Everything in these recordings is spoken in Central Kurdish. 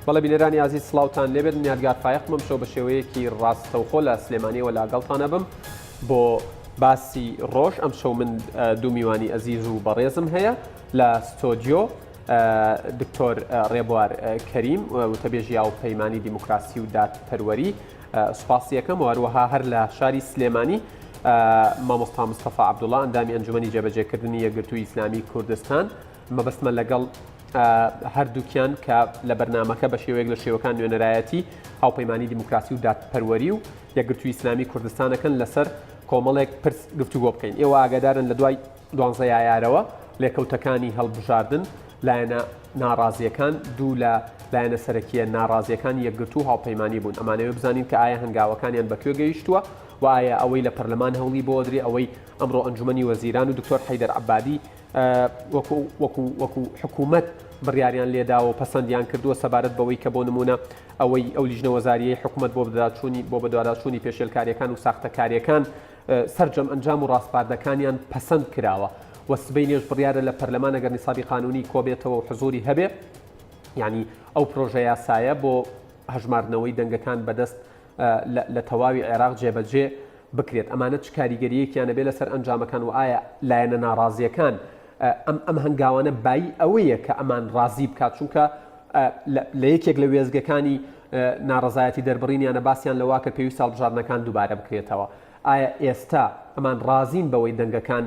بەڵێ بینەرانی ئازیز سڵاوتان لێبێت من یادگار فایەقم ئەمشەو بە شێوەیەکی ڕاستەوخۆ لە سلێمانیەوە لاگەڵتان ئەبم بۆ باسی ڕۆژ ئەمشەو من دوو میوانی ئەزیز و بەڕێزم هەیە لە ستۆدیۆ دکتۆر ڕێبوار کەریم وتەبێژی هاوپەیمانی دیموکراسی و دادپەروەری سوپاسی یەکەم و هەروەها هەر لە شاری سلێمانی مامۆستا مستەفا عەبدوڵا ئەندامی ئەنجومەنی جێبەجێکردنی یەکگرتووی ئیسلامی کوردستان مەبەستمە لەگەڵ هەردووکیان کە لە بەرنامەکە بە شێوەیەک لە شێوەکان نوێنەرایەتی هاوپەیمانی دیموکراسی و دادپەروەری و یەکگرتووی ئیسلامی کوردستانەکەن لەسەر کۆمەڵێک پرس گفتوگۆ بکەین ئێوە ئاگادارن لە دوای دوانزە ئایارەوە لێکەوتەکانی هەڵبژاردن لایەنە ناڕازیەکان دوو لە لایەنە سەرەکیە ناڕازیەکان یەکگرتوو و هاوپەیمانی بوون ئەمانەوێ بزانین کە ئایا هەنگاوەکانیان بەکوێ گەیشتووە و ئایا ئەوەی لە پەرلەمان هەوڵی بۆ ئەدرێ ئەوەی ئەمڕۆ ئەنجومەنی وەزیران و دکتۆر حەیدەر عەبادی وەکو وەکو وەکو حکوومەت بڕیاریان لێداوە و پەسەندیان کردووە سەبارەت بەوەی کە بۆ نموونە ئەوەی ئەو لیژنە وەزاریەی حکوومەت بۆ بەدواداچوونی بۆ بەدواداچوونی پێشێلکاریەکان و ساختەکاریەکان سەرجەم ئەنجام و ڕاسپاردەکانیان پەسەند کراوە و سبەینێش بڕیارە لە پەرلەمان ئەگەر نیسابی قانونی کۆبێتەوە و حزوری هەبێ یعنی ئەو پرۆژە یاسایە بۆ هەژماردنەوەی دەنگەکان بەدەست لە تەواوی عێراق جێبەجێ بکرێت ئەمانە چ کاریگەریەکیان ئەبێ لەسەر ئەنجامەکان و ئایا لایەنە ناڕازیەکان ئەم ئەم هەنگاوانە بایی ئەوەیە کە ئەمان ڕازی بکات چونکە لە یەکێک لە وێزگەکانی ناڕەزایەتی دەربڕینیانە باسیان لەوە کە پێویستە هەڵبژاردنەکان دووبارە بکرێتەوە ئایا ئێستا ئەمان ڕازین بەوەی دەنگەکان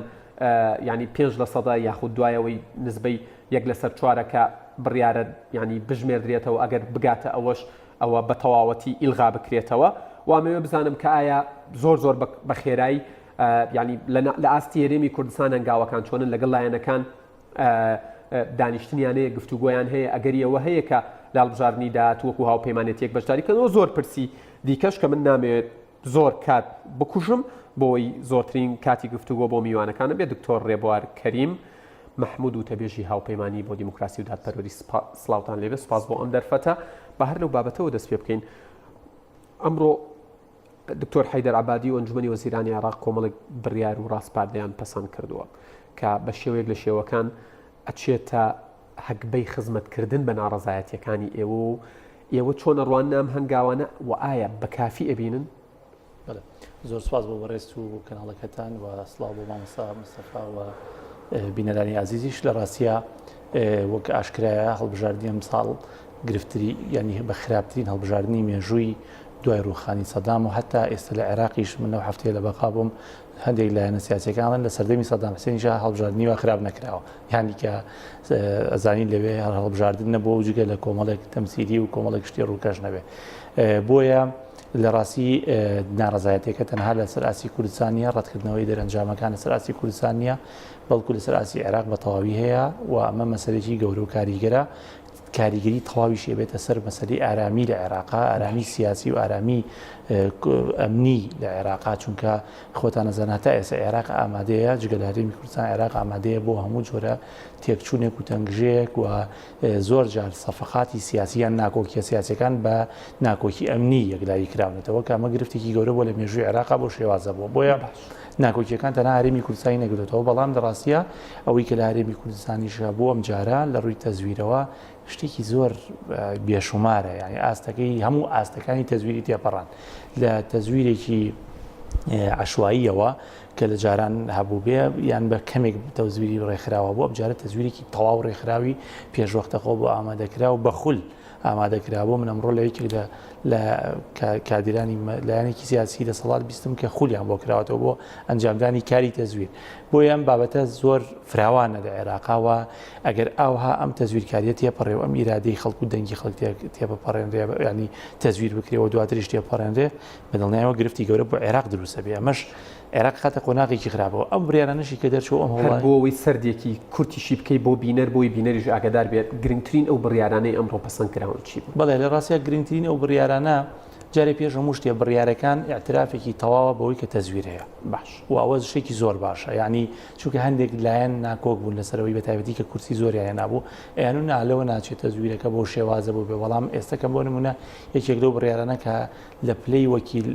ینی پێنج لە سەدا یاخود دوایەوەی نزبەی یەک لەسەر چوارەکە بڕیارە ینی بژمێردرێتەوە ئەگەر بگاتە ئەوەش ئەوە بە تەواوەتی ئیلغا بکرێتەوە وامەوێ بزانم کە ئایا زۆر زۆر بە خێرایی ینی لە ئاستی هەرێمی کوردستان هەنگاوەکان چۆنن لەگەڵ لایەنەکان دانیشتنیان هەیە گفتوگۆیان هەیە ئەگەری ئەوە هەیە کە لە هەڵبژاردنی داهاتوو وەکو هاوپەیمانێتیەک بەشداری بکەن و زۆر پرسی دیکەش کە من نامەوێت زۆر کات بکوژم بۆی زۆرترین کاتی گفتوگۆ بۆ میوانەکانم بێت دکتۆر ڕێبوار کەریم مەحمود وتەبێژی هاوپەیمانی بۆ دیموکراسی و دادپەروەری سڵاوتان لێبێ سوپاس بۆ ئەم دەرفەتە بە هەر لەو بابەتەوە دەست پێ بکەین ئەمڕۆ دکتۆر حەیدەر عەبادی و ئەنجومەنی وەزیرانی عێراق کۆمەڵێک بڕیار و ڕاسپاردەیان پەسەند کردووە کە بە شێوەیەک لە شێوەکان ئەچێتە هەگبەی خزمەتکردن بە ناڕەزایەتیەکانی ئێوە و ئێوە چۆن ئەڕواننە ئەم هەنگاوانە و ئایا بە کافی ئەبینن؟ بەڵێ زۆر سوپاس بۆ بەڕێزت و کەناڵەکەتان و سڵاو بۆ مامۆستا مستەفا و بینەرانی ئازیزیش لە ڕاستیا وەک ئاشکرایە هەڵبژاردنی ئەمساڵ گرفتری یعنی بە خراپترین هەڵبژاردنی مێژووی دوای ڕووخانی سەدام و هەتا ئێستا لە عێراقیش من لەو هەفتەیە لە بەغا بووم هەندێک لایەنە سیاسیەکان ئەڵێن لە سەردەمی سەدام حسێنیشا هەڵبژاردنی وا خراپ نەکراوە یانی کە ئەزانین لەوێ هەر هەڵبژاردن نەبووە و جگە لە کۆمەڵێک تەمسیلی و کۆمەڵێک شتی ڕووکەش نەبێ بۆیە لە ڕاستی ناڕەزایەتەکە تەنها لەسەر ئاستی کوردستان نییە ڕەتکردنەوەی دەرەنجامەکان لەسەر ئاستی کوردستان نییە بەڵکو لەسەر ئاستی عێراق بە تەواوی هەیە و ئەمە مەسەلێکی گەورە و کاریگەرە کاریگەری تەواویشی ئەبێتە سەر مەسەلەی ئارامی لە عێراقا، ئارامی سیاسی و ئارامی ئەمنی لە عێراقا، چونکە خۆتان ئەزانن هەتا ئێستا عێراق ئامادەیە، جگە لە هەرێمی کوردستان عێراق ئامادەیە بۆ هەموو جۆرە تێکچوونێک و تەنگژەیەک و زۆر جار سەفەقاتی سیاسی یان ناکۆکیە سیاسیەکان بە ناکۆکی ئەمنی یەکلایی کراونەتەوە کە ئەمە گرفتێکی گەورە بووە لە مێژووی عێراقا بۆ شێوازە بووە بۆیە ناکۆکیەکان تەنها هەرێمی کوردستانی نەگرتەوە بەڵام لە ڕاستیە ئەوەی کە لە هەرێمی کوردستانیش هەبوو ئەم جارە لە ڕووی تەزویرەوە شتێکی زۆر بێشومارە یعنی ئاستەکەی هەموو ئاستەکانی تەزویری تێپەڕان لە تەزویرێکی عشواییەوە کە لە جاران هەبوو بێ یان بە کەمێک تەزویری ڕێکخراوە بۆ ئەمجارە تەزویرێکی تەواو ڕێکخراوی پێشوەختەخۆ بۆ ئامادەکرا و بە خول ئامادە کرابوو، من ئەمڕۆ لە یەکێک لە لە کادیرانی لایەنێکی سیاسی دەسەڵات بیستم کە خولیان بۆ کراوەتەوە بۆ ئەنجامدانی کاری تەزویر. بۆیە ئەم بابەتە زۆر فراوانە لە عێراقا و ئەگەر ئاوها ئەم تەزویرکاریە تێپەڕێ و ئەم ئیرادەی خەڵک و دەنگی خەڵک تێبپەڕێنرێ یانی تەزویر بکرێ و دواتریش تێپەڕێنرێ بە دڵنیایەوە گرفتی گەورە بۆ عێراق دروست ئەبێ ئەمەش عێراق خاتە قۆناغێکی خراپەوە ئەم بڕیارانەشی کە دەرچوو ئەم هەوڵە. هەر بۆ ئەوەی سەردێکی کورتیشی بکەی بۆ بینەر بۆی بینەریش ئاگادار بێت گرنگترین ئەو بڕیارانەی ئەمڕۆ پەسەند کراون چی بوون؟ بەڵێ لە ڕاستیا گرنگترین ئەو بڕیارانە جارێ پێش هەموو شتێ بڕیارەکان ئیعترافێکی تەواوە بەوەی کە تەزویر هەیە باش و ئەوە شتێکی زۆر باشە یانی چونکە هەندێک لایەن ناکۆک بوون لەسەرەوەی بە تایبەتی کە کورسی زۆریان هێنابوو ئەیان و نا لەوە ناچێت تەزویرەکە بەو شێوازە بوو بێ بەڵام ئێستا کە بۆ نمونە یەکێک لەو بڕیارانە کە لە پلەی وەکیل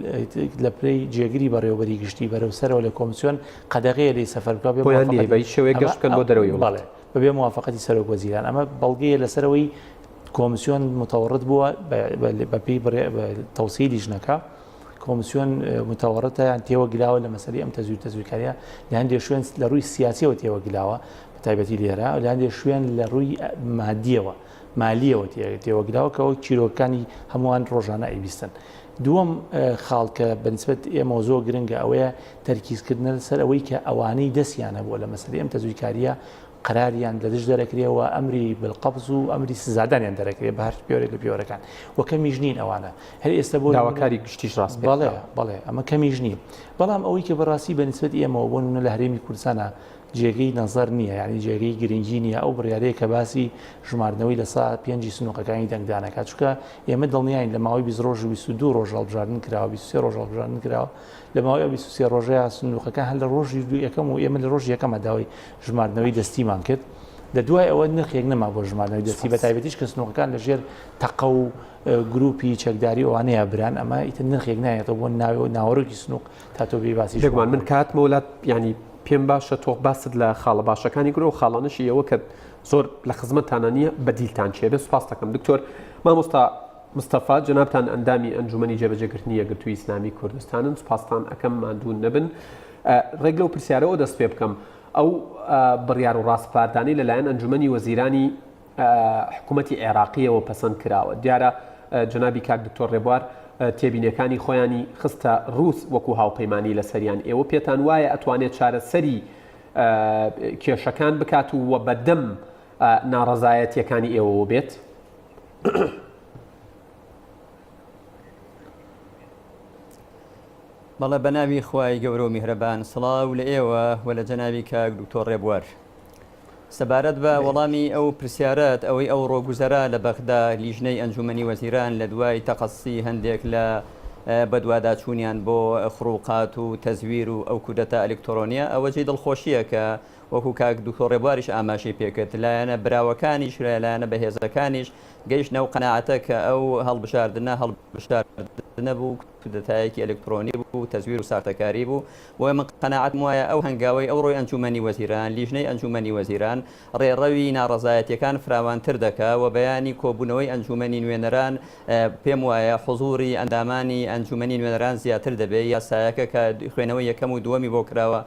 لە پلەی جێگری بەڕێوەبەری گشتی بەرەو سەرەوە لە کۆمسیۆن قەدەغەیە لێی سەفەر بکا بێ بۆیان نییە بە هیچ شێوەیەک گەشت بکەن بۆ دەرەوەی وڵات. بەڵێ بەبێ موافقەتی سەرۆک وەزیران ئەمە بەڵگەیە لەسەرەوەی. کۆمسیۆن متەوەڕت بووە بەپێی تەوسیی لیژنەکە کۆمسیۆن متەوەڕتە یان تێوە گلاوە لە مەسەلەی ئەم تەزویر تەزویرکاریە لە هەندێک شوێن لە ڕووی سیاسیەوە تێوە گلاوە بە تایبەتی لێرە لە هەندێک شوێن لە ڕووی مادیەوە مالیەوە تێوەگلاوە کە وەک چیرۆکەکانی هەمووان ڕۆژانە ئەیبیستن. دووەم خاڵ کە بە نسبەت ئێمەوە زۆر گرنگە ئەوەیە تەرکیزکردنە لەسەر ئەوەی کە ئەوانەی دەستیان هەبووە لە مەسەلەی ئەم تەزویرکارییە قەراریان لە دژ دەرەکرێ و ئەمری بالقبض و ئەمری سزادانیان دەرەکرێ بە هەر پێوەرێک لە پێوەرەکان و کەمیش نین ئەوانە هەر ئێستا بۆ داواکاری گشتیش ڕاست بەڵێ بەڵێ ئەمە کەمیش نین بەڵام ئەوەی کە بەڕاستی بە نسبەت ئێمەوە بۆ نمونە لە هەرێمی کوردستانە جێگەی نەزەر نییە، یانی جێگەی گرنگی نییە ئەو بڕیارەیە کە باسی ژماردنەوەی لە سا پێنجی سنووقەکانی دەنگدان ئەکات، چونکە ئێمە دڵنیاین لە ماوەی 20 ڕۆژ و 22 ڕۆژ هەڵبژاردن کراوە، 23 ڕۆژ هەڵبژاردن کراوە، لە ماوەی ئەو 23 ڕۆژەیا سنووقەکان هەر لە ڕۆژی یەکەم و ئێمە لە ڕۆژی یەکەما داوای ژماردنەوەی دەستیمان کرد، لە دوای ئەوە نرخێک نەما بۆ ژماردنەوەی دەستی، بە تایبەتیش کە سنووقەکان لە ژێر تەقە و گرووپی چەکداری ئەوانەیە بران، ئەمە ئیتر نرخێک نایەتەوە بۆ ناوەرۆکی سنووق تا تۆ بێی باسی بێگومان من کە هاتمەوە لات یانی پێم باشە تۆ باست لە خاڵە باشەکانی کرد و خاڵانەشی ئەوە کە زۆر لە خزمەتتانە نییە بەدیلتان چیە بێ سوپاس دەکەم دکتۆر مامۆستا مستەفا جەنابتان ئەندامی ئەنجومەنی جێبەجێکردنی یەکگرتووی ئیسلامی کوردستانن سوپاستان ئەکەم ماندوو نەبن ڕێک لەو پرسیارەوە دەست پێ بکەم ئەو بڕیار و ڕاسپاردانەی لەلایەن ئەنجومەنی وەزیرانی حکوومەتی عێراقیەوە پەسەند کراوە. دیارە جەنابی کاک دکتۆر ڕێبوار تێبینیەکانی خۆیانی خستە ڕوو وەکو هاوپەیمانی لەسەریان. ئێوە پێتان وایە ئەتوانێت چارەسەری کێشەکان بکات و وە بەدەم ناڕەزایەتیەکانی ئێوەوە بێت؟ بەڵێ بەناوی خوای گەورە و میهرەبان سڵاو لە ئێوە و لە جەنابی کاک دکتۆر ڕێبوار. سەبارەت بە وەڵامی ئەو پرسیارەت، ئەوەی ئەوڕۆ گوزەرا لە بەغدا، لیژنەی ئەنجومەنی وەزیران لە دوای تەقەسی هەندێک لە بەدواداچوونیان بۆ خروقات و تەزویر و ئەو کودەتا ئەلکتۆرۆنیە، ئەوە جێی دڵخۆشییە کە وەکو کاک دکتۆر ڕێبواریش ئاماژەی پێکرد لایەنە براوەکانیش لایەنە بەهێزەکانیش گەیشتنە ئەو قەناعەتە کە ئەو هەڵبژاردنە هەڵبژاردنە بوو کودەتایەکی ئەلکترۆنی بوو، تەزویر و ساختەکاری بوو، بۆیە من قەناعەتم وایە ئەو هەنگاوەی ئەوڕۆی ئەنجوومەنی وەزیران، لیژنەی ئەنجوومەنی وەزیران، ڕێڕەوی ناڕەزایەتییەکان فراوانتر دەکا و بەیانی کۆبوونەوەی ئەنجوومەنی نوێنەران پێم وایە حزووری ئەندامانی ئەنجوومەنی نوێنەران زیاتر دەبێ، یاسایەکە کە خوێنەوەی یەکەم و دووەمی بۆ کراوە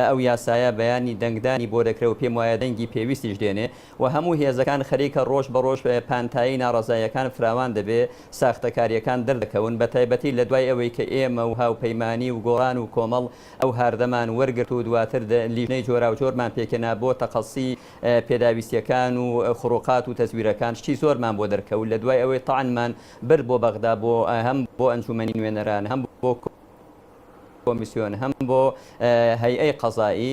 ئەو یاسایە بەیانی دەنگدانی بۆ دەکرێ و پێم وایە دەنگی پێویستیش دێنێ و هەموو هێزەکان خەریکە ڕۆژ بە ڕۆژ پانتایی ناڕەزاییەکان فراوان دەبێ، ساختەکارییەکان دەردەکەون، بەتایبەتی لە دوای ئەوەی کە ئێمە و هاوپەیمانی و گۆڕان و کۆمەڵ ئەو هاردەمان وەرگرت و دواتر لیژنەی جۆراوجۆرمان پێکهێنا بۆ تەقەسی پێداویستییەکان و خروقات و تەزویرەکان شتی زۆرمان بۆ دەرکەوت لە دوای ئەوەی تەعنمان برد بۆ بەغدا بۆ هەم بۆ ئەنجومەنی نوێنەران هەم بۆ کۆمیسیۆن هەم بۆ هەیئەی قەزائی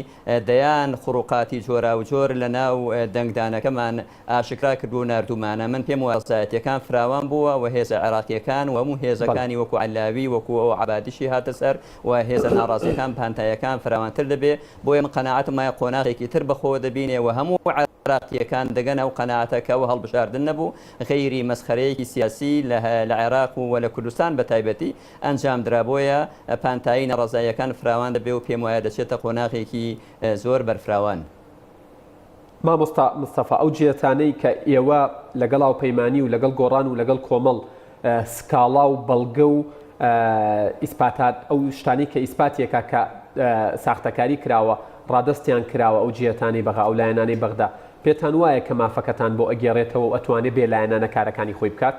دەیان خروقاتی جۆراوجۆر لە ناو دەنگدانەکەمان ئاشکرا کردووە و ناردوومانە. من پێم وایە ڕەزایەتیەکان فراوان بووە و هێزە عێراقیەکان و هەموو هێزەکانی وەکو عەلاوی وەکو ئەو عەبادیشی هاتە سەر و هێزە ناڕازیەکان پانتایەکان فراوانتر دەبێ بۆیە من قەناعەتم وایە قۆناغێکی تر بەخۆوە دەبینێ و هەموو عێراقیەکان دەگەنە ئەو قەناعەتە کە ئەوە هەڵبژاردن نەبوو غەیری مەسخەرەیەکی سیاسی لە عێراق و لە کوردستان بەتایبەتی ئەنجامدرا، بۆیە پانتایی ناڕەزاییەکان فراوان دەبێ و پێموایە دەچێتە قۆناغێکی زۆر بەرفراوان. مامۆستا مستەفا ئەو جێتانەی کە ئێوە لەگەڵ هاوپەیمانی و لەگەڵ گۆڕان و لەگەڵ کۆمەڵ سکاڵا و بەڵگە و ئیسپاتات ئەو شتانەی کە ئیسپاتیەکە کە ساختەکاری کراوە ڕادەستیان کراوە ئەو جێتانەی بەغا ئەو لایەنانەی بەغدا پێتان وایە کە مافەکەتان بۆ ئەگێڕێتەوە و ئەتوانێ بێ لایەنانە کارەکانی خۆی بکات؟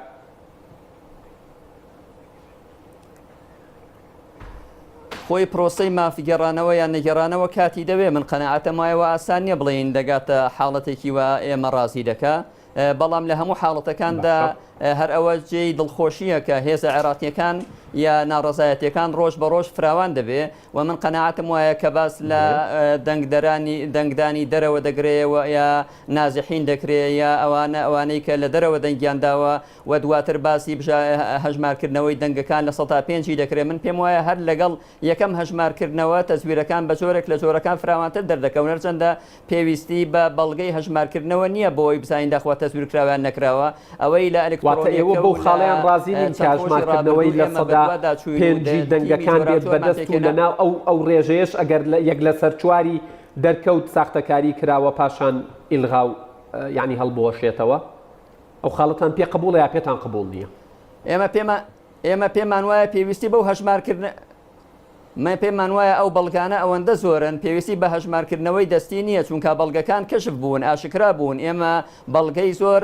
خۆی پرۆسەی ماف گێڕانەوە یان نەگێڕانەوە کاتی دەوێ، من قەناعەتم وایە وا ئاسان نییە بڵێین دەگاتە حاڵەتێکی وا ئێمە ڕازی دەکا، بەڵام لە هەموو حاڵەتەکاندا هەر ئەوە جێی دڵخۆشییە کە هێزە عێراقییەکان یا ناڕەزایەتییەکان ڕۆژ بە ڕۆژ فراوان دەبێ و من قەناعەتم وایە کە باس لە دەنگدەرانی دەنگدانی دەرەوە دەگرێ و یا نازحین دەکرێ یا ئەوانە ئەوانەی کە لە دەرەوە دەنگیان داوە و دواتر باسی هەژمارکردنەوەی دەنگەکان لە سەتا پێنجی دەکرێت، من پێم وایە هەر لەگەڵ یەکەم هەژمارکردنەوە تەزویرەکان بە جۆرێک لە جۆرەکان فراوانتر دەردەکەون، هەرچەندە پێویستی بە بەڵگەی هەژمارکردنەوە نییە بۆ ئەوەی بزانین داخوا تەزویرکراوە یان نەکراوە، ئەوەی لە واتە ئێوە ئەلکترۆنیەکە بەو و لە خاڵەیان ڕازی نین کە چەند ڕۆژی هەژمارکردنەوەی ڕابردوو لە ئێمە سەدا بەدواداچووین و پێنجی تیمی دەنگەکان بێت جۆراوجۆرمان بەدەست و پێکهێنا. لەناو ئەو ئەو ڕێژەیەش ئەگەر لە یەک لەسەر چواری دەرکەوت ساختەکاری کراوە پاشان ئیلغا و یانی هەڵبوەشێتەوە؟ ئەو خاڵەتان پێ قبوڵە یا پێتان قبوڵ نییە؟ ئێمە پێمان ئێمە پێمان وایە پێویستی بەو هەژمارکردنە مە پێمان وایە ئەو بەڵگانە ئەوەندە زۆرن پێویستی بە هەژمارکردنەوەی دەستی نییە چونکە بەڵگەکان کەشف بوون ئاشکرا بوون ئێمە بەڵگەی زۆر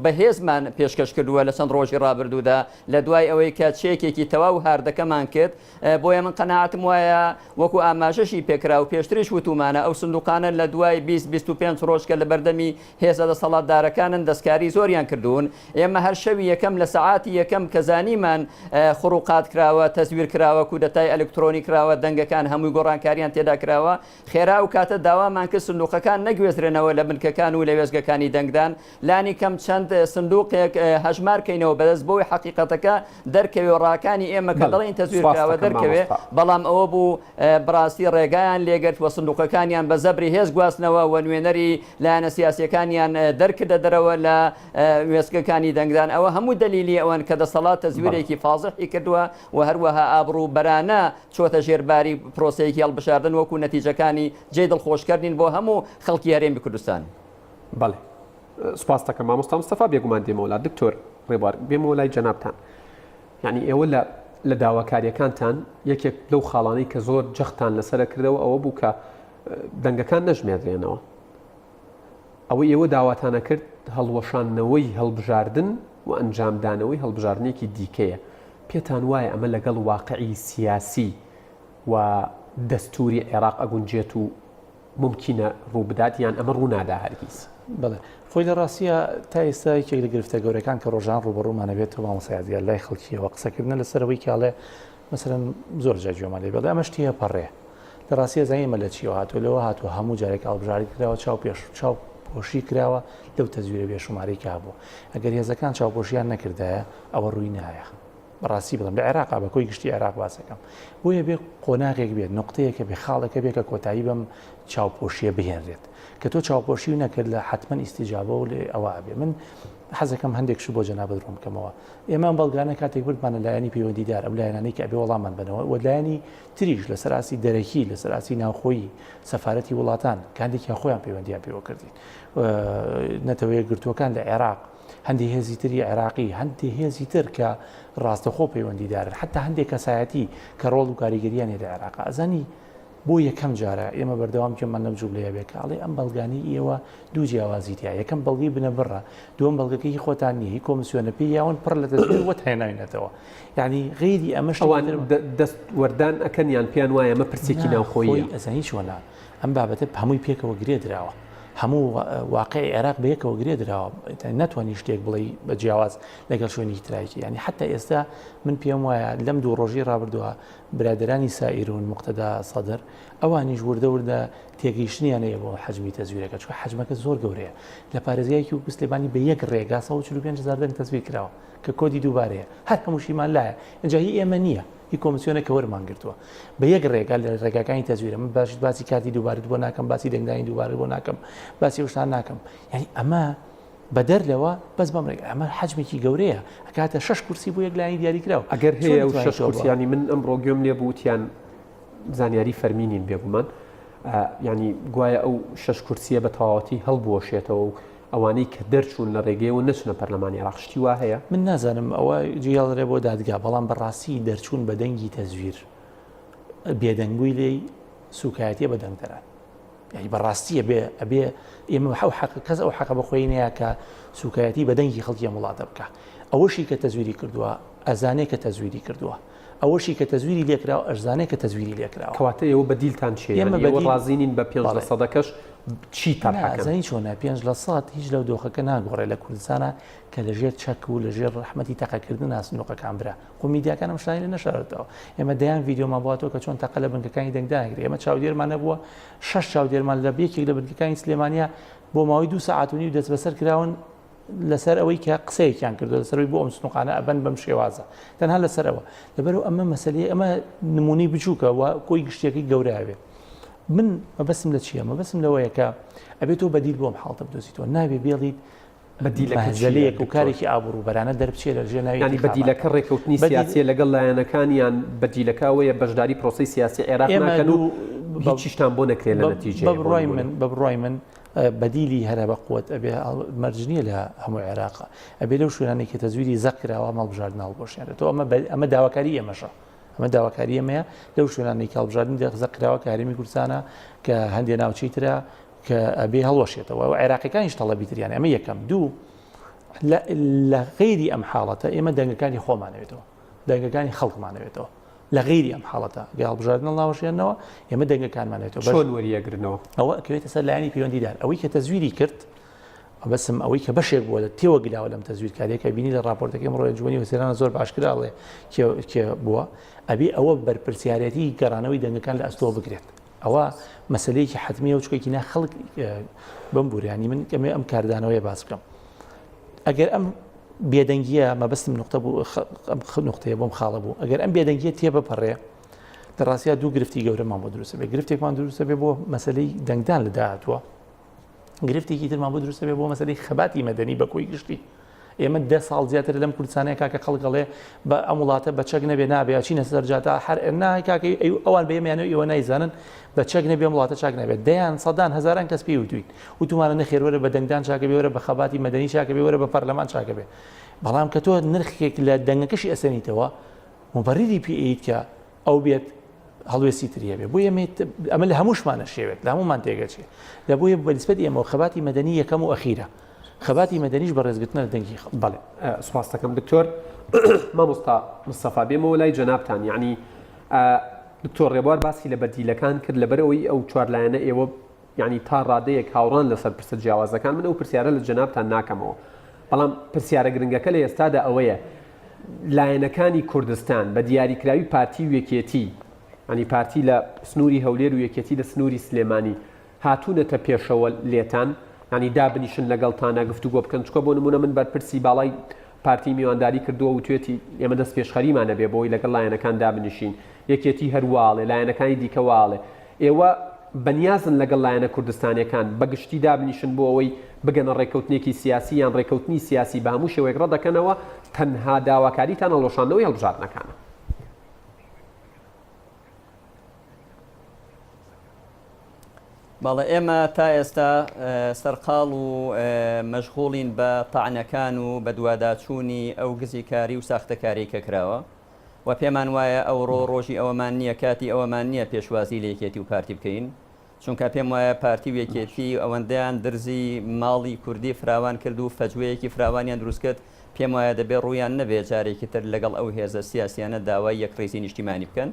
بەهێزمان پێشکەش کردووە لە چەند ڕۆژی ڕابردوودا لە دوای ئەوەی کە چێکێکی تەواو هاردەکەمان کرد بۆیە من قەناعەتم وایە وەکو ئاماژەشی پێکرا و پێشتریش وتومانە ئەو سندوقانە لە دوای 20 25 ڕۆژ کە لە بەردەمی هێزە دەسەڵاتدارەکانن دەستکاری زۆریان کردوون. ئێمە هەر شەوی یەکەم لە سەعاتی یەکەم کە زانیمان خڕوقات کراوە، تەزویر کراوە، کودەتای ئەلکترۆنی کراوە، دەنگەکان هەمووی گۆڕانکاریان تێدا کراوە، خێرا ئەو کاتە داوامان کرد سندوقەکان نەگوێزرێنەوە لە بنکەکان و لە وێستگەکانی دەنگدان، لانی کەم چەند سندوقێک هەژمار کەینەوە بەدەست بۆی حەقیقەتەکە دەرکەوێ و ڕاکانی ئێمە کە دەڵێین تەزویر کراوە دەرکەوێ، بەڵام ئەوە بوو بەڕاستی ڕێگایان لێگرت و سندوقەکانیان بە زەبری هێز گواستنەوە و نوێنەری لایەنە سیاسیەکانیان دەرکردە دەرەوە لە وێستگەکانی دەنگدان ئەوە هەموو دەلیلی ئەوەن کە دەسەڵات تەزویرێکی فازحی کردووە و هەروەها ئابڕووبەرانە چۆتە ژێر باری پرۆسەیەکی هەڵبژاردن وەکو نەتیجەکانی جێی دڵخۆشکەر نین بۆ هەموو خەڵکی هەرێمی کوردستان. بەڵێ سوپاست دەکەم مامۆستا مستەفا بێگومان دێمەوە لات دکتۆر ڕێبوار بێمەوە لای جەنابتان یعنی ئێوە لە لە داواکاریەکانتان یەکێک لەو خاڵانەی کە زۆر جەختان لەسەرە کردەوە ئەوە بوو کە دەنگەکان نەژمێردرێنەوە. ئەوەی ئێوە داواتانە کرد هەڵوەشاندنەوەی هەڵبژاردن و ئەنجامدانەوەی هەڵبژاردنێکی دیکەیە. پێتان وایە ئەمە لەگەڵ واقعی سیاسی و دەستووری عێراق ئەگونجێت و مومکینە ڕووبدات یان ئەمە ڕوونادا هەرگیز؟ بەڵێ. خۆی لە ڕاستیا تا ئێستا یەکێک لە گرفتە گەورەکان کە ڕۆژان ڕووبەڕوومان ئەبێتەوە مامۆستا یادگار لای خەڵکییەوە قسەکردنە لەسەر ئەوەی کە ئەڵێ مەسەلەن زۆر جار گوێمان لێ بێ ئەمە شتی هەپەڕێ لە ڕاستیە زانین ئێمە لە چیەوە هاتووە لەوە هاتووە هەموو جارێک هەڵبژاردن کراوە چاو پێش چاو پۆشی کراوە لەو تەزویرە بێشومارەی کە هەبوو ئەگەر هێزەکان چاوپۆشیان نەکردایە ئەوە ڕووی نایە بەڕاستی بڵم لە عێراقا بە کۆی گشتی عێراق باسەکەم بۆیە بێ قۆناغێک بێت نقطەیەکە بێ خاڵێکە بێ کە کۆتایی بەم چاوپۆشیە بهێنرێت کە تۆ چاوپۆشی و نەکرد لە حتمما ئیسیجابە و لێ ئەوە ئەبێ من حەزەکەم هەندێک شت بۆ جەنابت ڕوون بکەمەوە ئێمە ئەم بەڵگانە کاتێک بردمانە لایەنی پەیوەندیدار ئەو لایەنانەی کە ئەبێ وەڵاممان بەنەوە و لایەنی تریش لەسەر ئاستی دەرەکی لەسەر ئاستی ناوخۆیی سەفارەتی وڵاتان کە هەندێکیان خۆیان پەیوەندیان پێوە کردین نەتەوە یەکگرتووەکان لە عێراق هەندێک هێزی تری عێراقی هەندێک هێزی تر کە ڕاستەخۆ پەیوەندیدارن حتا هەندێک کەسایەتی کە ڕۆڵ و کاریگەریان لە عێراق ئەزانی بۆ یەکەم جارە ئێمە بەردەوام گوێمان لەم جوملەیە بێ کە ئەڵێ ئەم بەڵگانەی ئێوە دوو جیاوازی تیا یەکەم بەڵگەی بنەبڕە دووەم بەڵگەکە هی خۆتان نییە هی کۆمسیۆنە پێی یاون پڕ لە تەزویر وەت هێناوینەتەوە یعنی غەیری ئەمە شتێکی ئەوان تر دەست وەردان ئەکەن یان پێیان وایە ئەمە پرسێکی نا ناوخۆییە؟ خۆی ئەزانی چۆنە ئەم بابەتە هەمووی پێکەوە گرێ دراوە هەموو واقعی عێراق بە یەکەوە گرێ دراوە ناتوانانی شتێک بڵێ بە جیاواز لەگەڵ شوێنی ترایکی ینی حتا ئێستا من پێم وایە لەم دوو ڕۆژی ڕابردووە برادەرانی سائیرون، موقتەدا سەدر، ئەوانیش وردە وردە تێگەیشتنیان هەیە بۆ حەجمی تەزویرەکە، چونکە حەجمەکە زۆر گەورەیە. لە پارێزگایەکی وەکو سلێمانی بە یەک ڕێگا 145 هەزار دەنگ تەزویر کراوە کە کۆدی دووبارەیە، هەر هەمووشیمان لایە، ئینجا هی ئێمە نییە، هی کۆمسیۆنە کە وەرمان گرتووە. بە یەک ڕێگا لە ڕێگاکانی تەزویرە. من باش باسی کارتی دووبارەت بۆ ناکەم، باسی دەنگدانی دووبارەت بۆ ناکەم، باسی ئەو شتانە ناکەم. یانی ئەمە بەدەر لەوە بەس بەم ڕێگا ئەمە حەجمێکی گەورەیە ئەکاتە شەش کورسی بۆ یەک لایەنی دیاریکراو ئەگەر هەیە ئەو شەش کورسیانی من ئەمڕۆ گوێم لێ بوو وتیان زانیاری فەرمی نین بێگومان ینی گوایە ئەو شەش کورسیە بە تەواوەتی هەڵبوەشێتەوە و ئەوانەی کە دەرچوون لە ڕێگەیەوە نەچنە پەرلەمانی عێراق شتی وا هەیە؟ من نازانم ئەوە جێڵرێ بۆ دادگا بەڵام بەڕاستی دەرچوون بە دەنگی تەزویر بێدەنگبووی لێی سوکایەتیە بە دەنگدەران یانی بەڕاستی ئەبێ ئەبێ ئێمە ئەو حەق کەس ئەو حەقە بە خۆی نەیە کە سوکایەتی بە دەنگی خەڵکی ئەم وڵاتە بکە ئەوەشی کە تەزویری کردووە ئەزانێ کە تەزویری کردووە ئەوەشی کە تەزویری لێکراوە ئەشزانێ کە تەزویری لێکراوە کەواتە ئێوە بەدیلتان چییە ئێمە یانی ئێوە بەدیل ڕازی نین بە پێنج لە بەڵێ سەدەکەش چی تەرحەکەن؟ نازانی چۆنە 5% هیچ لەو دۆخەکە ناگۆڕێ لە کوردستانە کە لەژێر چەک و لەژێر ڕەحمەتی تەقەکردن سندوقەکان برا خۆ میدیاکان ئەم شتانەی لێ نەشارێتەوە. ئێمە دەیان ڤیدیۆمان بۆ هاتووە کە چۆن تەقە لە بنکەکانی دەنگدان ئەکرێ. ئێمە چاودێرمان هەبووە، شەش چاودێرمان لە یەکێک لە بنکەکانی سلێمانیا بۆ ماوەی دوو سەعات و نیو دەستبەسەر کراون لەسەر ئەوەی کە قسەیەکیان کردووە لەسەر ئەوەی بۆ ئەم سنوقانە ئەبەن بەم شێوازە تەنها لەسەر ئەوە. لەبەرئەوە ئەمە مەسەلەی ئەمە نموونەی بچووکە و کۆی گشتیەکەی گەورە ئەبێ. من مەبەستم لە چییە؟ مەبەستم لەوەیە کە ئەبێ تۆ بەدیل بۆ ئەم حاڵەتە بدۆزیتەوە. نابێ بێڵیت بەدیلەکە چییە مەهزەلەیەک و دکتۆر؟ کارێکی ئابڕووبەرانە دەربچێت لە ژێر ناوی یانی ئینتیخاباتدا. بەدیلەکە ڕێکەوتنی بەدیل سیاسیە لەگەڵ لایەنەکان یان بەدیلەکە ئەوەیە بەشداری پرۆسەی سیاسی عێراق ئێمە ناکەن و دوو بە هیچیشتان بۆ نەکرێت لە بە نەتیجەیە بۆ بڕوای نموونە؟ من بە بڕوای من. بەدیلی هەرە بە قوت ئەبێ مەرج نییە لە هەموو عێراقا ئەبێ لەو شوێنانەی کە تەزویری زەق کراوە ئەم هەڵبژاردنە هەڵبوەشێنرێتەوە ئەمە ئەمە داواکاری ئێمەشە ئەمە داواکاری ئێمەیە لەو شوێنانەی کە هەڵبژاردن زەق کراوە کە هەرێمی کوردستانە کە هەندێ ناوچەی ترە کە ئەبێ هەڵوەشێتەوە و عێراقیەکانیش تەڵەبی تریان ئەمە یەکەم دوو لە غەیری ئەم حاڵەتە ئێمە دەنگەکانی خۆمانەوێتەوە دەنگەکانی خەڵکمانەوێتەوە لە غەیری ئەم حاڵەتە گەر هەڵبژاردن هەڵناوەشێنەوە ئێمە دەنگەکانمانێتەوە چۆن وەریەگرنەوە؟ ئەوە ئەکەوێتە سەر لایەنی پەیوەندیدار ئەوەی کە تەزویری کرد بەسم ئەوەی کە بەشێک بووە لە تێوە گلاوە لەم تەزویرکاریە کە بینی لە راپۆرتەکەی ئەمڕۆ ئەنجومەنی وەزیرانە زۆر باشکرا ئەڵێ کێ کێ بووە ئەبێ ئەوە بەرپرسیارەتی گەڕانەوەی دەنگەکان لە ئەستۆ بگرێت ئەوە مەسلەیەکی حتمیە و چکێکی نا خەڵک بم بوریانی من کەمێ ئەم کاردانەوەی باس بکەم ئەگەر ئەم بێدەنگیە مەبەستم نقطە بوو ئەم نقطەیە بۆم خاڵە بوو ئەگەر ئەم بێدەنگیە تێبپەڕێ لە ڕاستیا دوو گرفتی گەورەمان بۆ دروستە بێ گرفتێکمان دروستە بێ بۆ مەسلەی دەنگدان لە داهاتووە گرفتێکی ترمان بۆ دروستە بێ بۆ مەسلەی خەباتی مەدەنی بە کۆی گشتی ئێمە دە ساڵ زیاتر لەم کوردستانەیە کاکە خەڵک ئەڵێ بە ئەم وڵاتە بە چەک نەبێ نابێ ئەچینە سەر جاتا هەر نا کاکە ئەوان بە ئێمەیانەوە ئێوە نایزانن بە چەک نەبێ ئەم وڵاتە چاک نابێت دەیان سەدان هەزاران کەس پێی وتوین وتومانە نەخێر وەرە بە دەنگدان چاکە بێ وەرە بە خەباتی مەدەنی چاکە بێ وەرە بە پەرلەمان چاکە بێ بەڵام کە تۆ نرخێک لە دەنگەکەشی ئەسەنیتەوە مبەریری پێ ئەیت کە ئەو بێت هەڵوێستی تری هەبێ بۆیە ئەمە لە هەمووشمانە شێوێت لە هەمومان تێگەچێ لە بۆیە بەنسبەت ئێمەوە خەباتی مەدەنی یەکەم و ئەخیرە خەباتی مەدەنیش بە ڕێزگرتنە لە دەنگی خەڵک. بەڵێ سوپاست دەکەم دکتۆر. مامۆستا مستەفا بێمەوە لای جەنابتان یعنی دکتۆر ڕێبوار باسی لە بەدیلەکان کرد لەبەرئەوەی ئەو چوار لایەنە ئێوە یعنی تا ڕادەیەک هاوڕان لەسەر پرسە جیاوازەکان من ئەو پرسیارە لە جەنابتان ناکەمەوە بەڵام پرسیارە گرنگەکە لە ئێستادا ئەوەیە لایەنەکانی کوردستان بە دیاریکراوی پارتی و یەکێتی ینی پارتی لە سنووری هەولێر و یەکێتی لە سنووری سلێمانی هاتوونەتە پێشەوە لێتان یانی دابنیشن لەگەڵتانا گفتوگۆ بکەن چونکە بۆ نمونە من بەرپرسی باڵای پارتی میوانداری کردووە وتوێتی ئێمە دەست پێشخەریمان ئەبێ بۆی لەگەڵ لایەنەکان دابنیشین یەکێتی هەر واڵێ لایەنەکانی دیکە واڵێ ئێوە بەنیازن لەگەڵ لایەنە کوردستانیەکان بە گشتی دابنیشن بۆ ئەوەی بگەنە ڕێککەوتنێکی سیاسی یان ڕێککەوتنی سیاسی بە هەموو شێوەیەک ڕەدەکەنەوە تەنها داواکاریتان هەڵوەشاندنەوەی هەڵبژاردنەکانە. بەڵێ ئێمە تا ئێستا سەرقاڵ و مەشغوڵین بە تەعنەکان و بەدواداچوونی ئەو گزیکاری و ساختەکاریەی کە کراوە و پێمان وایە ئەوڕۆ ڕۆژی ئەوەمان نییە کاتی ئەوەمان نییە پێشوازی لە یەکێتی و پارتی بکەین چونکە پێم وایە پارتی و یەکێتی ئەوەندەیان درزی ماڵی کوردی فراوان کرد و فەجوەیەکی فراوانیان دروست کرد پێم وایە دەبێ ڕوویان نەبێ جارێکی تر لەگەڵ ئەو هێزە سیاسیانە داوای یەکڕیزی نیشتیمانی بکەن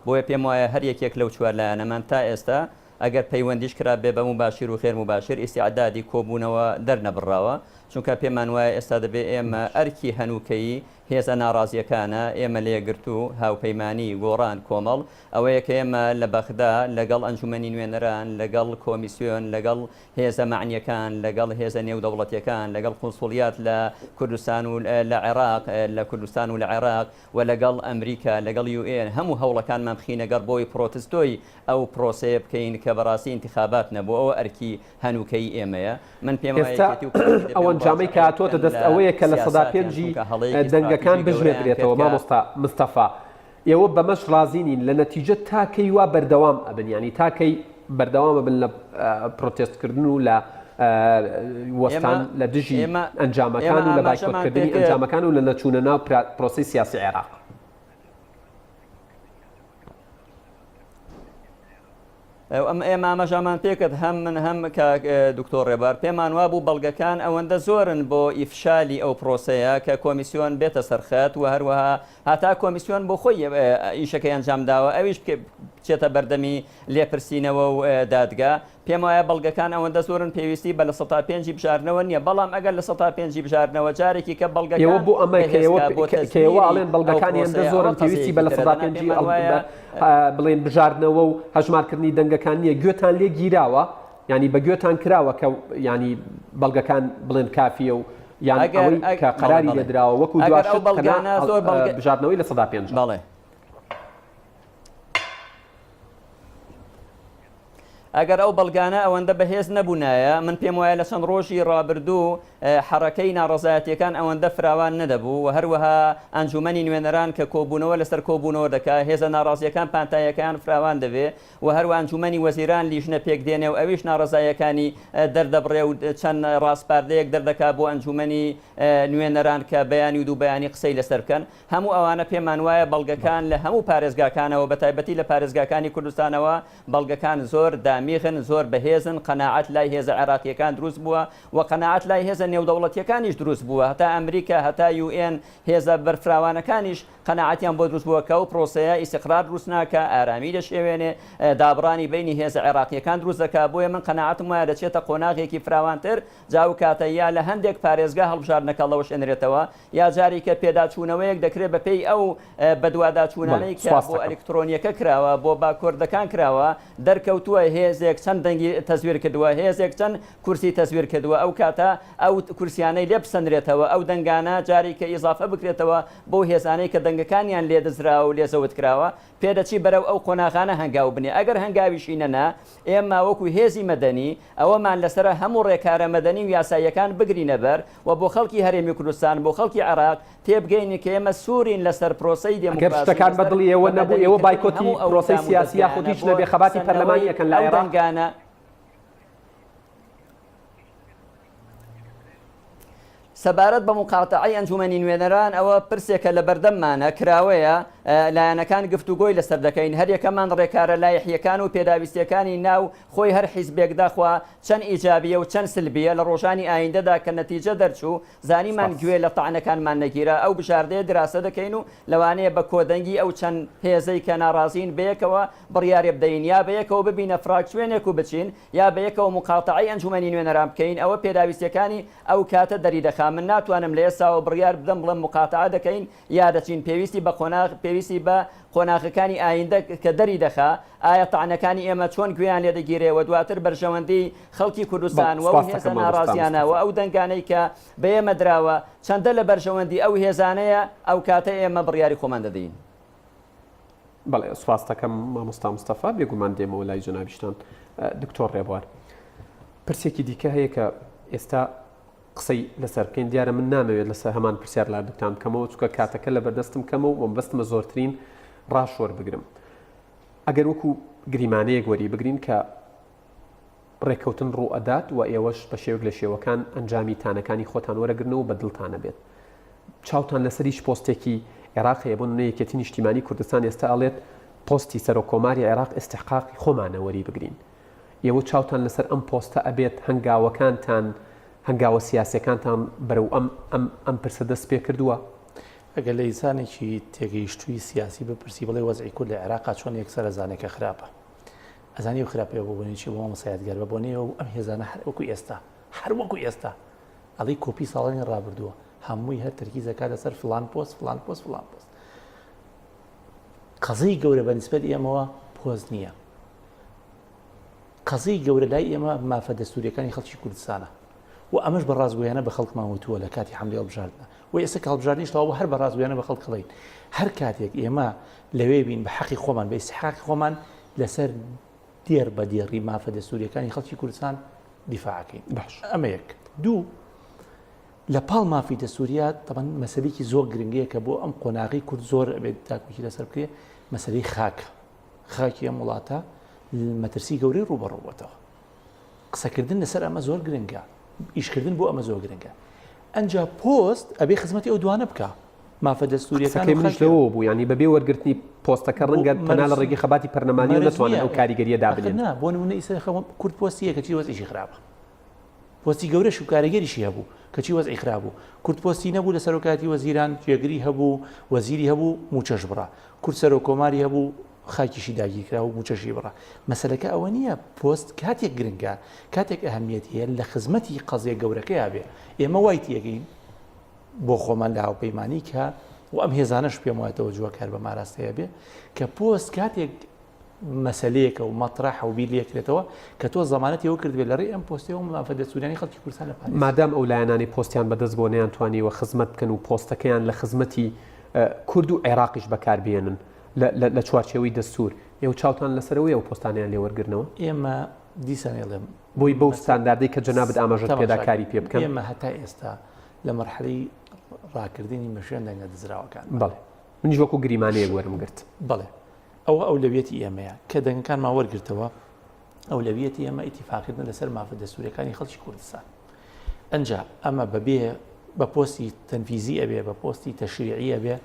بۆیە پێم وایە هەر یەکێک لەو چوار لایەنەمان تا ئێستا ئەگەر پەیوەندیش کرابێ بە موباشیر و غێر موباشیر ئیستیعدادی کۆبوونەوە دەرنەبڕاوە چونکە پێمان وایە ئێستا دەبێ ئێمە ئەرکی هەنووکەیی هێزە ناڕازییەکانە ئێمە لە یەکگرتوو، هاوپەیمانی، گۆڕان، کۆمەڵ، ئەوەیە کە ئێمە لە بەغدا لەگەڵ ئەنجومەنی نوێنەران، لەگەڵ کۆمیسیۆن، لەگەڵ هێزە مەعنییەکان، لەگەڵ هێزە نێودەوڵەتییەکان، لەگەڵ قونسوڵیات لە کوردستان و لە عێراق، لە کوردستان و لە عێراق و لەگەڵ ئەمریکا، لەگەڵ UN هەموو هەوڵەکانمان بخینە گەڕ بۆی پرۆتستۆی ئەو پرۆسەیە بکەین کە بەڕاستی ئینتخابات نەبوو، ئەوە ئەرکی هەنووکەیی ئێمەیە. من پێم وایە ئێستا یەکێتی و پارتی دەبێ ئەو ئەنجامەی کە مڕاجەعەیە هاتووەتە بکەن دەست لە ئەوەیە کە سیاساتیان 5% چونکە هەڵەیەکی دەنگەکان ستراتیژی گەورەیان کرد بژمێردرێتەوە کە مامۆستا مستەفا ئێوە بەمەش ڕازی نین لە نەتیجە تا کەی وا بەردەوام ئەبن یانی تا کەی بەردەوام ئەبن لە پرۆتێست کردن و لە ئێمە وەستان لە دژی ئێمە ئێمە ئەنجامەکان و لە بایکۆت ئاماژەمان کردنی پێکرد ئەنجامەکان و لە نەچوونە ناو پرۆسەی سیاسی عێراق؟ ئەم ئێمە ئاماژەمان پێکرد هەم من هەم کاک دکتۆر ڕێبار پێمان وابوو بەڵگەکان ئەوەندە زۆرن بۆ ئیفشالی ئەو پرۆسەیە کە کۆمیسیۆن بێتە سەرخەت و هەروەها هەتا کۆمیسیۆن بۆ خۆی ئیشەکەی ئەنجام داوە ئەویش بچێتە بەردەمی لێپرسینەوە و دادگا پێم وایە بەڵگەکان ئەوەندە زۆرن پێویستی بە 5% بژاردنەوە نییە بەڵام ئەگەر 5% بژاردنەوە جارێکی کە ئێوە بەڵگەکان بۆ ئەمە کە بەهێز ئێوە کا بۆ کە ئێوە تەزویری ئەڵێن ئەو بەڵگەکانی ئەندە پرۆسەیە ئەوە زۆرن پێویستی بە قەزیەیەکی ترە دەنا 5% پێمان وایە بڵێن بژاردنەوە و هەژمارکردنی دەنگەکان نییە گوێتان لێ گیراوە یانی بە گوێتان کراوە کە یانی بەڵگەکان بڵێن کافیە و یان ئەگەر ئەوەی ئەگ کە بەڵێ قەراری بەڵێ لێ دراوە وەکو ئەگەر ئەو دواشت تەنها بەڵگانە زۆر بەڵگە بژاردنەوەی 5%. بەڵێ. ئەگەر ئەو بەڵگانە ئەوەندە بەهێز نەبوونایە، من پێم وایە لە چەند ڕۆژی ڕابردوو حەڕەکەی ناڕەزایەتییەکان ئەوەندە فراوان نەدەبوو و هەروەها ئەنجوومەنی نوێنەران کە کۆبوونەوە لەسەر کۆبوونەوە دەکا، هێزە ناڕازییەکان پانتاییەکەیان فراوان دەبێ و هەروە ئەنجوومەنی وەزیران لیژنە پێک دێنێ و ئەویش ناڕەزاییەکانی دەردەبڕێ و چەند ڕاسپاردەیەک دەردەکا بۆ ئەنجوومەنی نوێنەران کە بەیانی و دوو بەیانی قسەی لەسەر بکەن. هەموو ئەوانە پێمان وایە بەڵگەکان لە هەموو پارێزگاکانەوە بەتایبەتی لە پارێزگاکانی کوردستانەوە بەڵگەکان زۆر دامیغن، زۆر بەهێزن، قەناعەت لای هێزە عێراقییەکان دروست بووە و قەناعەت لای هێزە نێودەوڵەتییەکانیش دروست بووە، هەتا ئەمریکا، هەتا UN، هێزە بەرفراوانەکانیش قەناعەتیان بۆ دروست بووە کە ئەو پرۆسەیە ئیستیقرار دروست ناکا، ئارامی دەشێوێنێ، دابڕانی بەینی هێزە عێراقییەکان دروست دەکا، بۆیە من قەناعەتم وایە دەچێتە قۆناغێکی فراوانتر، جا ئەو کاتە یا لە هەندێک پارێزگا هەڵبژاردنەکە هەڵدەوەشێنرێتەوە یا جارێکە پێداچوونەوەیەک دەکرێت بەپێی ئەو بەدواداچوونانەی کە بۆ ئەلیکترۆنیەکە کراوە، بۆ باکۆردەکان کراوە، دەرکەوتووە هێزێک چەند دەنگی تەزویر کردووە، هێزێک چەند کورسی تەزویر کردووە، ئەو کاتە ئەو کورسیانەی لێ بسەنرێتەوە، ئەو دەنگانە جارێکە ئیزافە بکرێتەوە بەو هێزانەی کە دەنگەکانیان لێ دزراوە و لێ زەوت کراوە، پێدەچی بەرەو ئەو قۆناغانە هەنگاو بنێ، ئەگەر هەنگاویشی نەنا، ئێمە وەکو هێزی مەدەنی ئەوەمان لەسەرە هەموو ڕێکارە مەدەنی و یاساییەکان بگرینە بەر و بۆ خەڵکی هەرێمی کوردستان، بۆ خەڵکی عێراق تێبگەینین کە ئێمە سوورین لەسەر پرۆسەی ئەگەر دێموکراسی و شتەکان بە لەسەر دڵی ئێوە بە نەبوو، ئێوە مەدەنیکردنی بایکۆتی هەموو ئەو پرۆسەی دام و سیاسی یاخود دەزگایانە هیچ بۆ نەبێ خەباتی پەرلەمانی سەندنەوەی ئەکەن لە ئەو عێراق؟ دەنگانە. سەبارەت بە موقاتەعەی ئەنجومەنی نوێنەران، ئەوە پرسێکە لەبەردەممانە، کراوەیە، لایەنەکان گفتوگۆی لەسەر دەکەین، هەریەکەمان ڕێکارە لایحییەکان و پێداویستییەکانی ناو خۆی هەر حیزبێک داخوا چەند ئیجابییە و چەند سلبییە، لە ڕۆژانی ئایندەدا کە نەتیجە دەرچوو زانیمان سپاس. گوێ لە تەعنەکانمان نەگیرا، ئەو بژاردەیە دراسە دەکەین و لەوانەیە بە کۆدەنگی ئەو چەند هێزەی کە ناڕازین بەیەکەوە بڕیارێ بدەین یا بەیەکەوە ببینە فراکسیۆنێک و بچین یا بەیەکەوە موقاتەعەی ئەنجومەنی نوێنەران بکەین، ئەوە پێداویستیەکانی ئەو کاتە دەریدەخا، من ناتوانم لە ئێستاوە بڕیار بدەم بڵێم موقاتەعە دەکەین یا دەچین، پێویستی بە قۆناغ پێویستی بە قۆناغەکانی ئایندە کە دەریدەخا ئایا تەعنەکانی ئێمە چۆن گوێیان لێدەگیرێ و دواتر بەرژەوەندی خەڵکی بەڵێ کوردستان و ئەو سوپاست هێزە دەکەم مامۆستا ناڕازیانە و مستەفا. ئەو دەنگانەی کە بە ئێمە دراوە چەندە لە بەرژەوەندی ئەو هێزانەیە، ئەو کاتە ئێمە بڕیاری خۆمان دەدەین. بەڵێ سوپاست دەکەم مامۆستا مستەفا، بێگومان دێمەوە لای جەنابیشتان دکتۆر ڕێبوار. پرسێکی دیکە هەیە کە ئێستا قسەی لەسەر بکەین، دیارە من نامەوێت لەسەر هەمان پرسیار لە هەردووکتان بکەمەوە چونکە کاتەکە لەبەردەستم کەمە و مەبەستمە زۆرترین ڕاش وەربگرم. ئەگەر وەکو گریمانەیەک وەری بگرین کە ڕێککەوتن ڕووئەدات و ئێوەش بە شێوەک لە شێوەکان ئەنجامی تانەکانی خۆتان وەرەگرنەوە و بە دڵتانە بێت چاوتان لەسەر هیچ پۆستێکی عێراق هەیە بۆ نمونە یەکێتی نیشتیمانی کوردستان ئێستا ئەڵێت پۆستی سەرۆک کۆماری عێراق ئیستحقاقی خۆمانە وەری بگرین ئێوە چاوتان لەسەر ئەم پۆستە ئەبێت هەنگاوەکانتان هەنگاوە سیاسیەکانتان بەرەو ئەم ئەم ئەم پرسە دەست پێ کردووە؟ ئەگەر لە ئینسانێکی تێگەیشتووی سیاسی بپرسی بڵێ وەزعی کورد لە عێراقا چۆنە یەکسەر ئەزانێ کە خراپە. ئەزانی ئەو خراپەیە بۆ بۆنەی چیە بۆ مامۆستا یادگار بە بۆنەی ئەو ئەم هێزانە هەر وەکو ئێستا هەر وەکو ئێستا ئەڵێی کۆپی ساڵانی ڕابردووە هەمووی هەر تەرکیز ئەکات لەسەر فلان پۆست فلان پۆست فلان پۆست قەزیی گەورە بە نسبەت ئێمەوە پۆست نییە قەزیی گەورە لای ئێمە مافە دەستوریەکانی خەڵکی کوردستانە و ئەمەش بە ڕاستگۆیانە بە خەڵکمان وتووە لە کاتی حەملەی هەڵبژاردنە و ئێستا کە هەڵبژاردنیش تەواو بوو هەر بە ڕاستگۆیانە بە خەڵک ئەڵێین هەر کاتێک ئێمە لەوێ بین بە حەقی خۆمان بە ئیستحقاقی خۆمان لەسەر دێڕ بە دێڕی مافە دەستوریەکانی خەڵکی کوردستان دیفاع ئەکەین باش ئەمە یەک دوو لە پاڵ مافی دەستوریات تەبەن مەسەلێکی زۆر گرنگەیە کە بۆ ئەم قۆناغی کورد زۆر ئەبێت داکۆکی لەسەر بکرێ مەسەلەی خاکە خاکی ئەم وڵاتە مەترسی گەورەی ڕووبەڕوو بۆتەوە قسەکردن لەسەر ئەمە زۆر گرنگە ئیشکردن بۆ ئەمە زۆر گرنگە ئەجا پۆست ئەبێ خزمەتی ئەو دوانە بکە مافە دەستوریەکان قسەکەی منیش لەوەوە بوو یانی بەبێ وەرگرتنی پۆستەکە ڕەنگە تەنها لە ڕێگەی خەباتی پەرلەمانیەوە نەتوانن ئەو کاریگەریە دابنێن. نا بۆ نمونە ئیستا کورد پۆستی هەیە کەچی وەزعیشی خراپە پۆستی گەورەش و کاریگەریشی هەبوو کەچی وەزعی خراپ بوو کورد پۆستی نەبوو لە سەرۆکایەتی وەزیران جێگری هەبوو وەزیری هەبوو موچەش بڕا کورد سەرۆک کۆماری هەبوو خاکیشی داگیرکرا و موچەشی بڕا مەسەلەکە ئەوە نییە پۆست کاتێک گرنگە کاتێک ئەهمیەتی هەیە لە خزمەتی قەزیە گەورەکەیا بێ ئێمە وای تێگەین بۆ خۆمان لە هاوپەیمانی کە و ئەم هێزانەش پێم وایە تەوەجوە کار بەم ئاراستەیە بێ کە پۆست کاتێک مەسەلەیەکە و مەترەحە و بیر لێکرێتەوە کە تۆ زەمانەتی ئەوە کردبێت لە ڕێی ئەم پۆستەوە مافە دەستوریانی خەڵکی کوردستان لە پارێزی. مادام ئەو لایەنانەی پۆستیان بەدەست بووە نەیانتوانیوە خزمەت بکەن و پۆستەکەیان لە خزمەتی کورد و عێراقیش بەکاربهێنن لە چوارچێوەی دەستوور، ئێوە چاوتان لەسەر ئەوەیە ئەو پۆستانەیان لێ وەرگرنەوە؟ ئێمە. دیسان ئەڵێم بۆی بەو ستانداردەی کە جەنابت ئاماژەت پێدا کاری پێ بکەن. ئێمە هەتا ئێستا لە مەرحەلەی ڕاکردنی مەشوێن دەنگە دزراوەکان. بەڵێ منیش وەکو گریمانەیەک وەرم گرت. بەڵێ ئەوە ئەولەویەتی ئێمەیە کە دەنگەکانمان وەرگرتەوە ئەولەویەتی ئێمە ئیتیفاقکردنە لەسەر مافە دەستوریەکانی خەڵکی کوردستان. ئەنجا ئەمە بەبێ بە پۆستی تەنفیزی ئەبێ بە پۆستی تەشریعی ئەبێ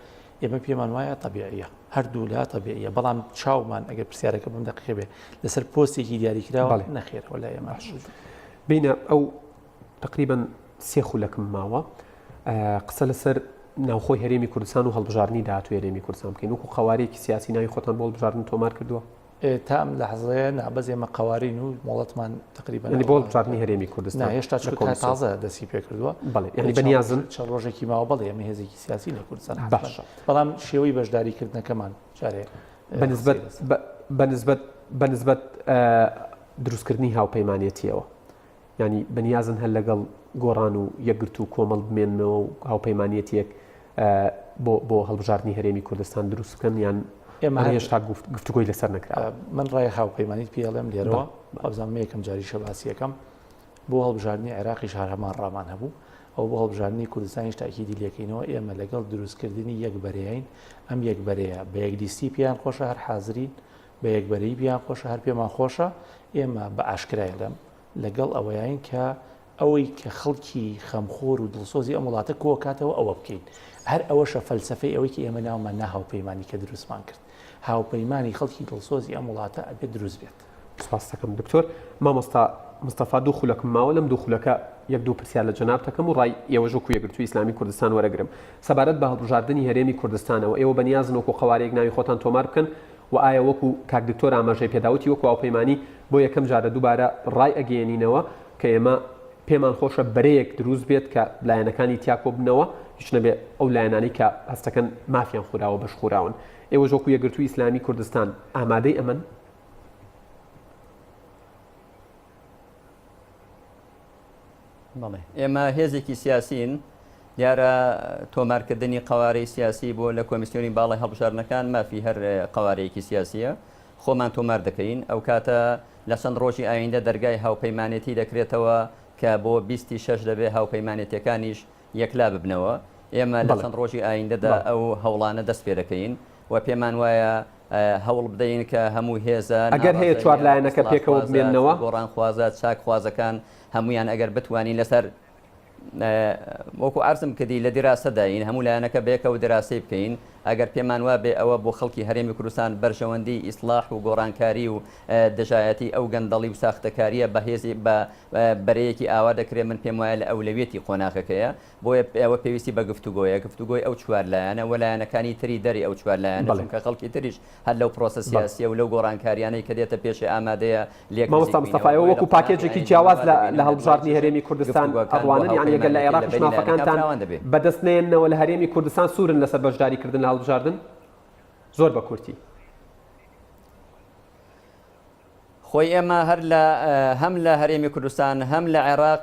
ئێمە پێمان وایە تەبیعیە هەردوو لا تەبیعیە بەڵام چاومان ئەگەر پرسیارەکە بم دەقیقە بێ لەسەر پۆستێکی دیاریکراوە نەخێر وەلا ئێمە باش بینە ئەو تقریبا سێ خولەکم ماوە قسە لەسەر ناوخۆی هەرێمی کوردستان و هەڵبژاردننی داهاتوی هەرێمی کوردستان بکەین وەکو قوارێکی سیاسی ناوی خۆتان بۆ هەڵبژاردن تۆمار کردووە تا ئەم لەحزەیە نا بەس ئێمە قەوارین و مۆڵەتمان تقریبا یعنی بۆ هەڵبژاردنی هەرێمی کوردستان نا هێشتا چونکە کۆمیسیۆن. تازە دەستی پێکردووە بەڵێ یعنی بەنیازن چەند ڕۆژێکی ماوە بەڵێ ئێمە هێزێکی سیاسی لە کوردستان باشە. بەڵام شێوەی بەشداریکردنەکەمان جارێ بەنسبەت بەنسبەت بەنسبەت دروستکردنی هاوپەیمانێتیەوە یانی بەنیازن هەر لەگەڵ گۆڕان و یەکگرتوو و کۆمەڵ بمێننەوە و هاوپەیمانیەتیەک بۆ بۆ هەڵبژاردنی هەرێمی کوردستان دروست بکەن یان ئێمە هەر هێشتا گفتوگۆی لەسەر نەکراوە؟ من ڕای هاوپەیمانیت پێ ئەڵێم لێرەوە وابزانم یەکەم جاریشە باسی یەکەم بۆ هەڵبژاردنی عێراقیش هەر هەمان ڕامان هەبوو ئەو بۆ هەڵبژاردنی کوردستانیش تاکیدی لێکەینەوە ئێمە لەگەڵ دروستکردنی یەک بەرەیەین ئەم یەک بەرەیە بە یەک لیستی پێیان خۆشە هەر حازرین بە یەکبەرەیی پێیان خۆشە هەر پێمان خۆشە، ئێمە بە ئاشکرای ئەڵێم لەگەڵ ئەوەیاین کە ئەوەی کە خەڵکی خەمخۆر و دڵسۆزی ئەم وڵاتە کۆکاتەوە ئەوە بکەین. هەر ئەوەشە فەلسەفەی ئەوەی کە ئێمە ناومان نا هاوپەیمانی کە دروستمان کرد. هاوپەیمانی خەڵکی دڵسۆزی ئەم وڵاتە ئەبێت دروست بێت. سپاست دەکەم دکتۆر. مامۆستا مستەفا دوو خولەکم ماوە لەم دوو خولەکە یەک دوو پرسیار لە جەنابت ئەکەم و ڕای ئێوەش وەکو یەکگرتووی ئیسلامی کوردستان وەرەگرم سەبارەت بە هەڵبژاردنی هەرێمی کوردستانەوە ئێوە بەنیازن وەکو قەوارەیەک ناوی خۆتان تۆمار بکەن وە ئایا وەکو کاک دکتۆر ئاماژەی پێدا وتی وەکو هاوپەیمانی بۆ یەکەم جارە دووبارە ڕای ئەگەیەنینەوە کە ئێمە پێمان خۆشە بەرەیەک دروست بێت کە لایەنەکانی تیا کۆببنەوە هیچ نەبێ ئەو لایەنانەی کە هەستەکەن مافیان خوراوە بەش خوراون ئێوەش وەکو یەکگرتووی ئیسلامی کوردستان ئامادەی ئەمەن؟ بەڵێ ئێمە هێزێکی سیاسین، دیارە تۆمارکردنی قەوارەی سیاسی بۆ لە کۆمیسیۆنی باڵای هەڵبژاردنەکان مافی هەر قەوارەیەکی سیاسیە، خۆمان تۆمار دەکەین، ئەوکاتە لە چەند ڕۆژی ئایندە دەرگای هاوپەیمانێتی دەکرێتەوە کە بۆ بیستی شەش دەبێ هاوپەیمانێتیەکانیش یەکلا ببنەوە، ئێمە لە چەند ڕۆژی ئایندەدا ئەو هەوڵانە دەست پێدەکەین و پێمان وایە هەوڵ بدەین کە هەموو هێزە ئەگەر هەیە چوار ناڕازاییە، لایەنەکە پێکەوە ئیسڵاحخوازە، بمێننەوە. گۆڕانخوازە، چاکخوازەکان هەموویان ئەگەر بتوانین لەسەر وەکو عەرزم کردی لە دیراسەداین هەموو لایەنەکە بەیەکەوە دیراسەی بکەین ئەگەر پێمان وابێ ئەوە بۆ خەڵکی هەرێمی کوردستان بەرژەوەندی ئیسڵاح و گۆڕانکاری و دژایەتی ئەو گەندەڵی و ساختەکاریە بە هێزی بە بەرەیەکی ئاوا دەکرێت من پێم وایە لە ئەولەویەتی قۆناغەکەیە بۆیە ئەوە پێویستی بە گفتوگۆیە، گفتوگۆی ئەو چوار لایەنە و لایەنەکانی تری دەری ئەو چوار لایەنە، بەڵێ. چونکە خەڵکی تریش هەر لەو پرۆسە بەڵێ. سیاسییە و لەو گۆڕانکارییانەی کە دێتە پێشێ ئامادەیە لێک نزیک مامۆستا بینەوە، مستەفا ئێوە بۆیە لە وەکو قۆناغی پاکێجێکی ئایندە جیاواز وا لە دەبینم لە لە دوای هەڵبژاردنی جەژن هەرێمی کوردستان گفتوگۆکان بۆ ئەڕوانن یانی ئەگەر لە هاوپەیمانێتی لە عێراقیش بەینی لایەنەکان مافەکانتان فراوان دەبێ. بەدەست نەیەننەوە لە هەرێمی کوردستان سوورن لەسەر بەشداریکردن لە هەڵبژاردن؟ زۆر بە کورتی. خۆی ئێمە هەر لە هەم لە هەرێمی کوردستان هەم لە عێراق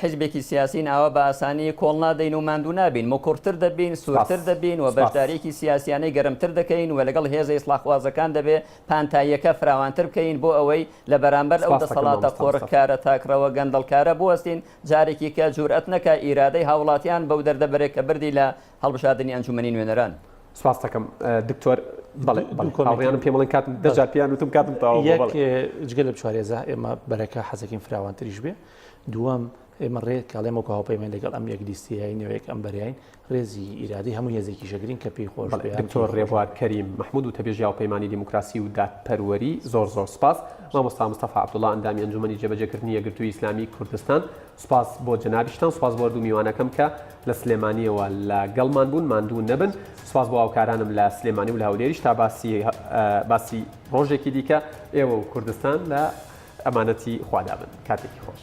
حیزبێکی سیاسین ئاوا بە ئاسانی کۆڵ نادەین و ماندوو نابین مکوڕتر دەبین سوورتر سپاس. دەبین و سپاس. بەشدارییەکی سیاسیانەی گەرمتر دەکەین و لەگەڵ هێزە ئیسڵاحخوازەکان دەبێ پانتاییەکە فراوانتر بکەین بۆ ئەوەی لە بەرامبەر ئەو سپاس دەکەم دەسەڵاتە مامۆستا مستەفا. قۆرخکارە تاکڕەوە گەندەڵکارە بوەستین جارێکی کە جورئەت نەکا ئیرادەی هاوڵاتیان بەو دەردە بەرێ کە بردی لە هەڵبژاردنی ئەنجومەنی نوێنەران. سپاست دەکەم دکتۆر بەڵێ دوو کۆمێنتی هاوڕێیانم پێم بڵێن کاتم دە جار پێیان وتم کاتم تەواو بوو یەک بەڵێ. جگە لە چوارێزە ئێمە بەرەکە حەزەکەین فراوانتریش بێ دووەم ئێمە ڕێ کاڵێم وەکو هاوپەیمان لەگەڵ ئەم یەک لیستیین نەوەیەک ئەم بەرەین ڕێزی ئیرادەی هەموو هێزێکی ژەگرین کە پێی خۆش بەڵێ بێ یان دکتۆر پێی خۆش ڕێبوار نەبێ. کەریم مەحمود وتەبێژی هاوپەیمانی دیموکراسی و دادپەروەری زۆر زۆر سپاس مامۆستا مستەفا عەبدوڵا ئەندامی ئەنجومەنی جێبەجێکردنی یەکگرتووی ئیسلامی کوردستان سوپاس بۆ جەنابیشتان، سوپاس بۆ هەردوو میوانەکەم کە لە سلێمانییەوە لە گەڵمان بوون، ماندوو نەبن. سوپاس بۆ هاوکارانم لە سلێمانی و لە هەولێریش تا باسی باسی ڕۆژێکی دیکە ئێوە و کوردستان لە ئەمانەتی خوادا بن. کاتێکی خۆش.